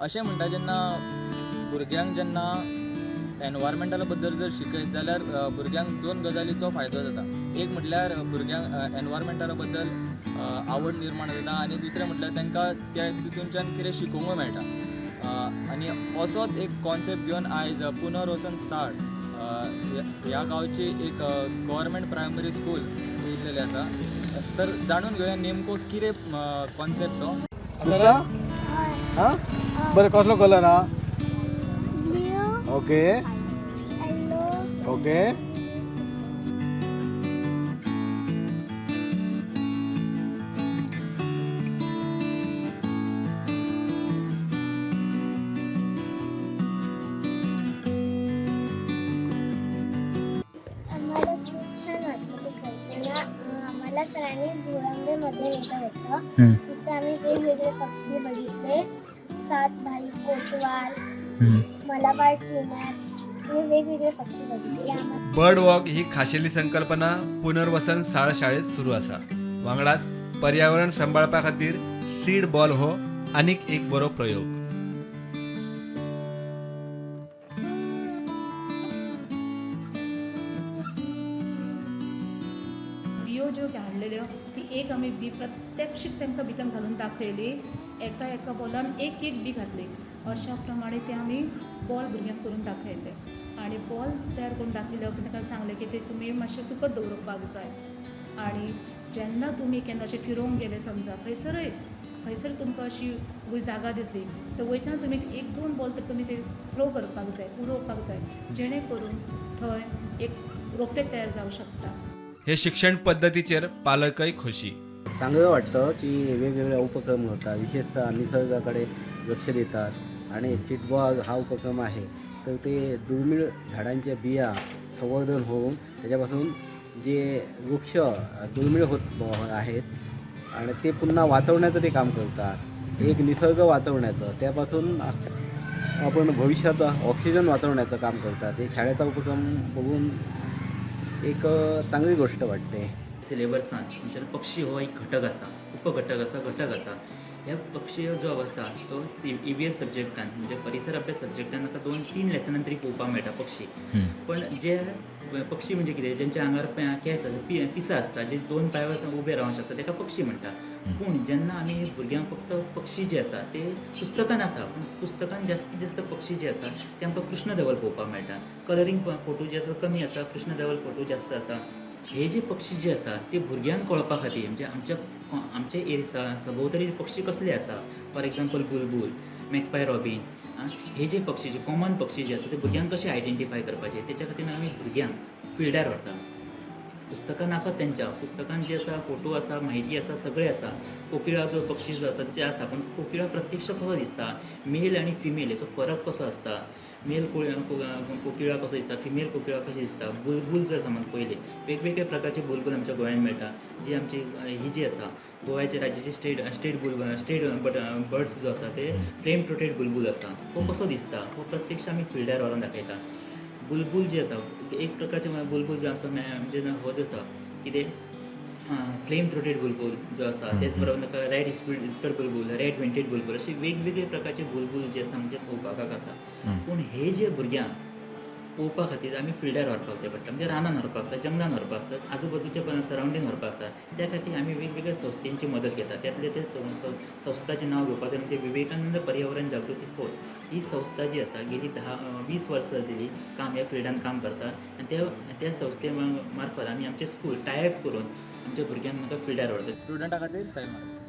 अशें म्हणटा जेन्ना भुरग्यांक जेन्ना एनवायरमेंटला बद्दल जर शिकयत जाल्यार भुरग्यांक दोन गजालीचो फायदो जाता. एक म्हटल्यार भुरग्यांक एनवायरमेंटला बद्दल आवड निर्माण जाता आनी दुसरें म्हटल्यार तांकां त्या तितूनच्यान कितें शिकोवंक मेळटा. आनी असोच एक कॉन्सेप्ट घेवन आयज पुनर्वसन साळ ह्या गांवची एक गव्हर्मेंट प्रायमरी स्कूल येयलेली आसा. तर जाणून घेवया नेमको कितें कॉन्सेप्ट तो. दिसता? हा, बरं, कसलो कलर हा? ब्ल्यू. ओके. येलो. ओके. आम्हाला खूप छान वाटलं ते करताना. आम्हाला सरांनी धुळंबेमध्ये नेलं होतं. तिथं आम्ही वेगवेगळे पक्षी बघितले, सात भाई, कोतवाल, मलाबार ट्युनर, हे वेगवेगळे पक्षी बघितले आम्हाला. बर्ड वॉक ही खाशेली संकल्पना पुनर्वसन साळ शाळेत सुरू आसा. वांगडाच पर्यावरण सांबाळपा खातीर सीड बॉल हो आनीक एक बरो प्रयोग. बियो ज्यो हाडलेल्यो ती एक आमी बी प्रत्यक्षीक तांकां भितर घालून दाखयली. एका एका बॉलान एक एक बी घातली. अशा प्रमाणे ते आमी बॉल भुरग्यांक करून दाखयले आनी बॉल तयार करून दाखयले उपरांत तांकां सांगलें की ते तुमी मातशें सुकत दवरपाक जाय आनी जेन्ना तुमी केन्ना अशें फिरोवंक गेले, समजा खंयसरय खंयसर तुमकां अशी जागा दिसली तर वयतना तुमी एक दोन बॉल तर तुमी ते थ्रो करपाक जाय, उडोवपाक जाय, जेणे करून थंय एक रोपटें तयार जावं शकता. हे शिक्षण पद्दतीचेर पालकय खोशी. चांगलं वाटतं की वेगवेगळे उपक्रम होतात, विशेषतः निसर्गाकडे लक्ष देतात आणि सीडबॉल हा उपक्रम आहे तर ते दुर्मिळ झाडांच्या बिया संवर्धन होऊन त्याच्यापासून जे वृक्ष दुर्मिळ होत आहेत आणि ते पुन्हा वाचवण्याचं ते काम करतात. एक निसर्ग वाचवण्याचं, त्यापासून आपण भविष्यात ऑक्सिजन वाचवण्याचं काम करतात. हे शाळेचा उपक्रम बघून एक चांगली गोष्ट वाटते. सिलेबसान म्हणजे पक्षी हो एक घटक आसा, उपघटक आसा, घटक आसा. ह्या पक्षी जो आसा तो ई व्ही एस सब्जॅक्टान म्हणजे परिसर अभ्यास सब्जॅक्टान आतां दोन तीन लेसनान तरी पळोवपाक मेळटा पक्षी. पण जे पक्षी म्हणजे कितें, जेंच्या आंगार केंस आसा, पिसां आसता, जे दोन पांयार उबे रावंक शकता ताका पक्षी म्हणटा. पूण जेन्ना आमी भुरग्यांक फक्त पक्षी जे आसा ते पुस्तकान आसा, पूण पुस्तकान जास्तीत जास्त पक्षी जे आसा ते आमकां कृष्ण धवल पळोवपाक मेळटा. कलरींग फोटो जे आसा कमी आसा, कृष्ण धवल फोटो जास्त आसा. हे जे पक्षी जे आसा ते भुरग्यांक कळपा खातीर म्हणजे आमच्या आमच्या एरिया सभोवतरी पक्षी कसले आसा, फॉर एग्जाम्पल बुलबूल, मॅकपाय रॉबीन, हे जे पक्षी जे कॉमन पक्षी जे आसा ते भुरग्यांक कशे आयडेंटिफाय करपाचे तेच्या खातीर आमी भुरग्यांक फिल्डार व्हरता. पुस्तकान आसा, तेंच्या पुस्तकान जे आसा फोटो आसा, म्हायती आसा, सगळें आसा. कोकिळा जो पक्षी जो आसा तेचे आसा, पूण कोकिळा प्रत्यक्ष कसो दिसता, मेल आनी फिमेल हेचो फरक कसो आसता, मेल कोकिळा कसो दिसता, फिमेल कोकिळा कशी दिसता. बुलबूल जर समज पळयले, वेगवेगळे प्रकारचे बुलबूल आमच्या गोंयांत मेळटा. जी आमची ही जी आसा गोव्याचे राज्याची स्टेट स्टेट बुलबुल, स्टेट बर्ड्स जो आसा ते फ्लेम थ्रोटेड बुलबूल आसा, तो कसो दिसता हो प्रत्यक्ष आमी फिल्डार व्हरोन दाखयता. बुलबूल जे आसा एक प्रकारचे बुलबूल जो आसा म्हणजे हो जो आसा कितें फ्लेम थ्रोटेड बुलबूल जो आसा, तेच बरोबर ताका रेड व्हिस्कर बुलबूल, रेड वेंटेड बुलबूल, अशे वेगवेगळे प्रकारचे बुलबूल जे आसा म्हणजे पळोवपाक आसा. पूण हे जे भुरग्यांक पळोवपा खातीर आमी फिल्डार व्हरपाक जाय पडटा, म्हणजे रानान व्हरपाक जाय, जंगलान व्हरपाक जाय, आजूबाजूच्या सरावंडींग व्हरपाक जाय. त्या खातीर आमी वेगवेगळ्या संस्थेंची मदत घेता. त्यातले ते संस्थाचें नांव घेवपाक जाय म्हणजे विवेकानंद पर्यावरण जागृती फोर्स ही संस्था जी आसा गेली 10-20 वर्सां जाली काम ह्या फिल्डान काम करता आनी त्या त्या संस्थे मार्फत आमी आमचें स्कूल टायप करून आमच्या भुरग्यांक म्हाका फिल्डार व्हरता. स्टुडंटा खातीर साहिल महाराज.